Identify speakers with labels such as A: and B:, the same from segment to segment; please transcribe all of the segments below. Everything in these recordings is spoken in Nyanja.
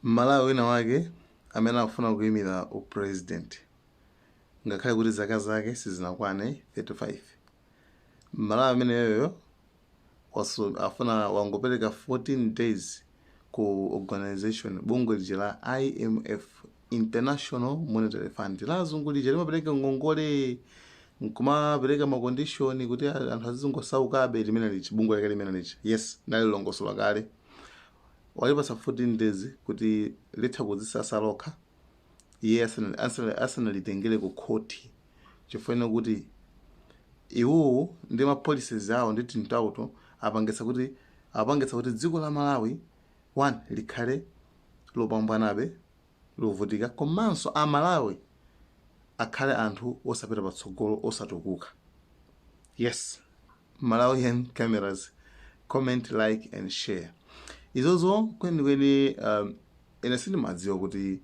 A: Mmalawi wina wake amene akufuna kuyimira upresident, ngakhale kuti zaka zake sizinakwane 35, Mmalawi ameneyoyo afuna wangopereka 14 days ku organization, bungwe lija la IMF, International Monetary Fund, la azungu lija limapereka ngongole nkumapereka macondition kuti anthu azizingosaukabe, limene lichi, bungwe lake limene lichi. Yes, nalilongosola kale. Walipasa 14 days kuti litha kudzisasa lokha iye asanalitengere ku khoti, chifukwa kuti iwowo ndi ma policies awo ndi tintauto apangitsa kuti dziko la Malawi, one, likhale lopambwanabe, lovutika, komanso Amalawi akhale anthu osapita patsogolo, osatukuka. Yes, Malawian Cameras, comment, like and share. Izozo kwenikweni, ine sindimadziwa kuti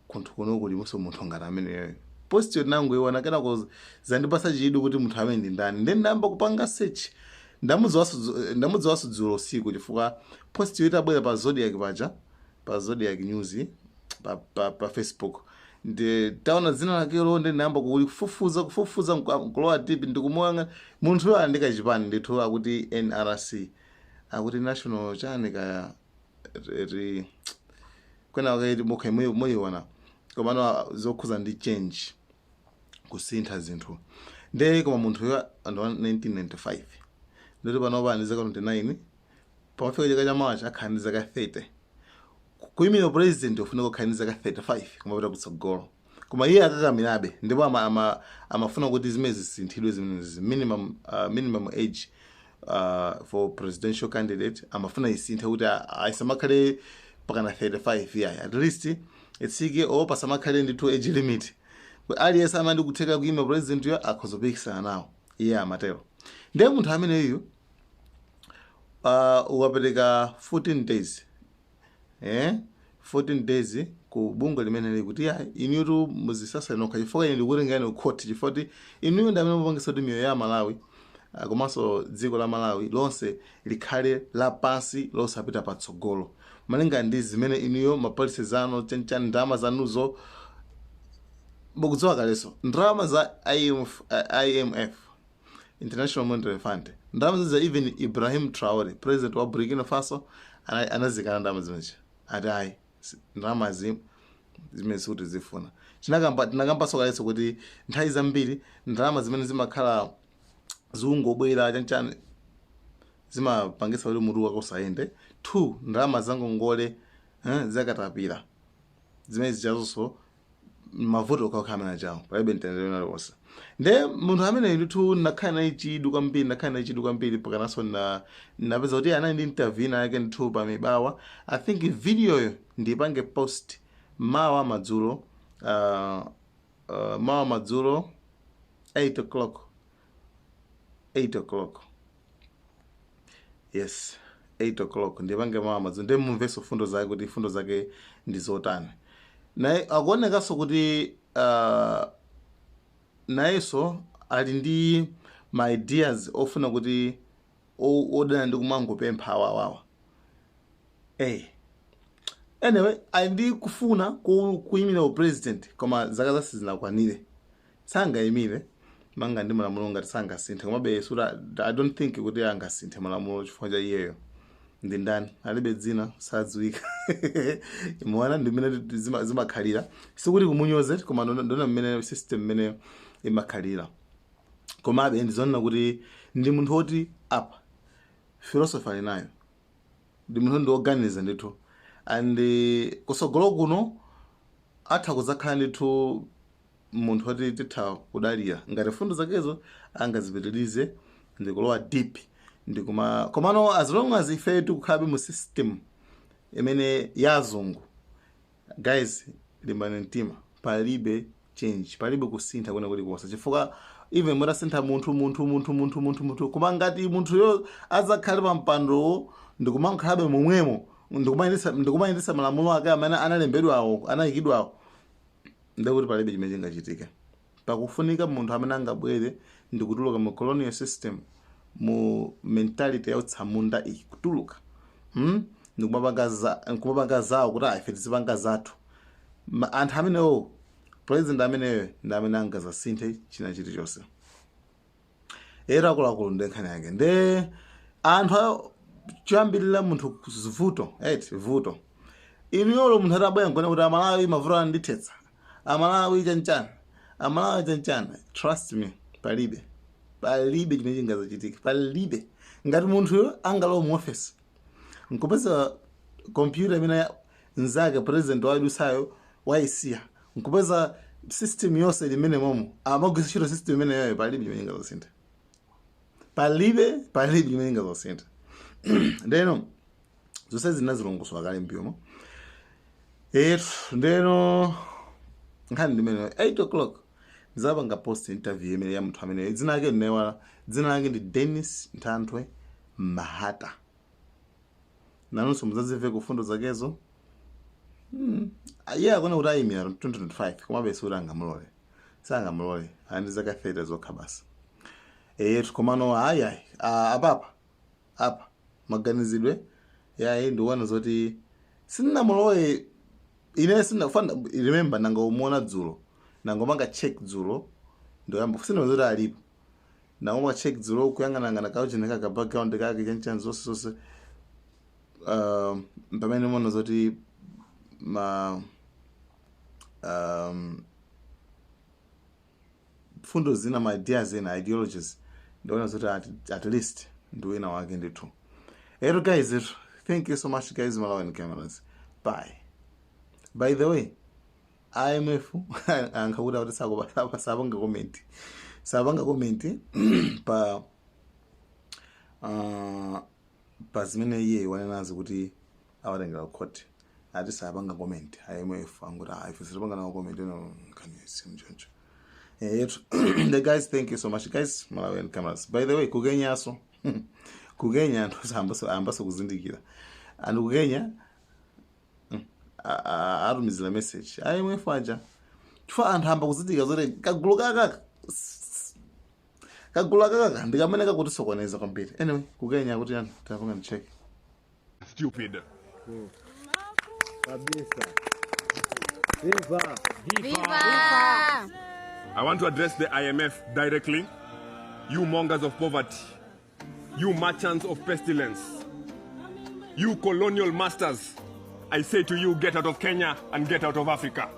A: kunthu kuno kulimonso munthu ngati ameneyoyo. Post yo tinangoiona, kenako zandipasa chidwi kuti munthu amene ndi ndani. Then ndayamba kupanga search. Ndamudziwanso dzulo usiku, chifukwa post yo itabwera pa Zodiac paja, pa Zodiac News, pa Facebook, ndi taona dzina lakelo. Ndi ndayamba kufufuza, kufufuza, nkulowa deep ndikumuona munthuyo ali ndi kachipani ndithu, akuti NRC, akuti National chani kaya ri kwena wakati mukhe muyiona, komano zokhuza ndi change, kusintha zinthu. Nde koma munthuyo anthu wa 1995, ndoti panopa ndi zaka 29. Pamafika chaka cha March akhala ndi zaka 30. Kuyimira president ufunika kukhala ndi zaka 35 kumapita kutsogolo, koma iye akakamirabe ndipo amafuna kuti zimene zisinthidwe zimenezi, minimum age for presidential candidate, amafuna isinthe kuti isamakhale pakana 35 yayi, at least itsike or pasamakhale ndithu age limit. Aliyense amene ndikutheka kuyima president yo akhoza kupikisana nawo, iye amatero. Ndiye munthu ameneyu wapereka 14 days, 14 days ku bungwe limene lili kuti ya inutu muzisasa nokha, chifukwa ine ndikutengani ku court, chifukwa kuti inuyo ndi amene mupangisa kuti miyoyo ya Malawi, komanso dziko la Malawi lonse likhale lapansi, losapita patsogolo, malinga ndi zimene inuyo mapolicies zanu chanchani, ndalama zanuzo. Mukudziwa kalenso ndalama za IMF, IMF, International Monetary Fund, ndalama za even Ibrahim Traore, president wa Burkina Faso, anazikana ndalama zimenezi, ati ayi, ndalama zimene sikuti zifuna. Tinakambanso kalenso kuti nthawi zambiri ndalama zimene zimakhala zikungobwera chanchani zimapangisa kuti mutu wako usayende. Two, ndalama zangongole, zakatapira zimene zichazonso mavuto okhaokha amene achawo, palibe mtendere uliwonse. Nde munthu amene ndithu nakhala naye chidwi kwambiri, nakhala naye chidwi kwambiri, pakananso na napeza kuti anali ndi interview ina yake ndithu pa Mibawa. I think videoyo ndipange post mawa madzulo, mawa madzulo 8 o'clock, 8 o'clock, yes, 8 o'clock ndipange mawa madzulo. Ndiye mumvenso fundo zake kuti fundo zake ndi zotani. Naye akuonekanso kuti nayenso ali ndi ma ideas ofuna kuti odana ndi kumangopempha awawawa. Anyway, ali ndi kufuna kuyimira upresident, koma zaka zake sizinakwanire, sangayimire manga ndi malamulo ngati sangasinthe. Komabe sura, I don't think kuti angasinthe malamulo chifukwa cha iyeyo ndi ndani, alibe dzina, sadziwika. Muona ndi mmene zimakhalira. Sikuti kumunyoze, koma ndona mmene system mmene imakhalira. Komabe ndizonena kuti ndi munthu woti apa philosophy ali nayo, ndi munthu ndi woganiza ndithu, and kusogolo kuno atha kudzakhala ndithu munthu woti titha kudalira ngati fundo zakezo angazipitirize ndikulowa deep ndikuma. Komano as long as ife tikukhalabe mu system imene yazungu, guys, limbani mtima, palibe change, palibe kusintha kwena kulikonse, chifukwa even mutasintha munthu, munthu, munthu, munthu, munthu, munthu, koma ngati munthuyo adzakhale pa mpandowo ndikumakhalabe momwemo, ndikumayendetsa malamulo ake amene analembedwawo, anayikidwawo, ndekuti palibe chimene chingachitika. Pakufunika munthu amene angabwere ndikutuluka mu colonial system, mu mentality ya utsamunda iyi, kutuluka. Ndikumapanga zawo kuti, "Ah, ife tizipanga zathu." Anthu amenewo, president ameneyo ndi amene angazasinthe china chilichonse. Era akuluakulu, ndi nkhani yake nde anthu choyambirira munthu vuto eti vuto inuyolo, munthu atabwera nkone kuti Amalawi mavuto andithetsa, Amalawi chanchana, Amalawi chanchana, trust me, palibe chimene chingazachitika. Palibe. Ngati munthuyo angalowa mu office nkupeza kompyuta imene nzake president wadusayo waisiya, nkupeza system yonse ili imene momo, amagwisa ntchito system imeneyoyo, palibe chimene chingazasintha. Palibe chimene chingazasintha. Ndeno zonse zinazilongosola kale mpyomo etu. Ndeno nkhani ndimene 8 o'clock ndizapanga post interview imene ya munthu amene dzina lake ndinaiwala. Dzina lake ndi Dennis Nthantwe Mahata. Nanunso mudzazimve kufundo zakezo. Iye akuona kuti ayimira 2025, komabe sikuti angamulole, sangamulole. Ali ndi zaka 30 zokha basi. Eyetu, komano ayi ayi, apapa apa maganizidwe yayi, ndikuona zoti sindinamulole ine. Sindinafana, remember, nangomuona dzulo, nangomanga check dzulo, ndoyamba sindina zoti alipo. Nangomanga check dzulo, kuyang'anang'ana kaucheneka ka background kake, chanchani, zonse zonse, pamene muona zoti ma fundo zina, ma ideas ena, ideologies, ndiona zoti at least ndi wina wake ndithu. Ero guys, ero, thank you so much guys. Malawi Cameras, bye. By the way, IMF ankhakuti akuti sapanga comment, sapanga comment pa zimene iye wanenazi kuti awatengera court. Ati sapanga comment. IMF anguti, "Ah, ife sitipanga nawo comment." Ino nkhani simchoncho yetu. The guys, thank you so much guys. Malawi Cameras. By the way, kukenyaso, kukenya anthu ambaso kuzindikira. Anthu kukenya atumizira message IMF aja chifukwa anthu amba kuzindikira zoti kagulu akakaka ndi kamene kakutisokoneza kwambiri. Anyway, kukenya kuti anthu tapanga check.
B: Stupid.
C: Kabisa. Viva!
D: Viva!
B: I want to address the IMF directly. You mongers of poverty, you merchants of pestilence, you colonial masters, I say to you, get out of Kenya and get out of Africa.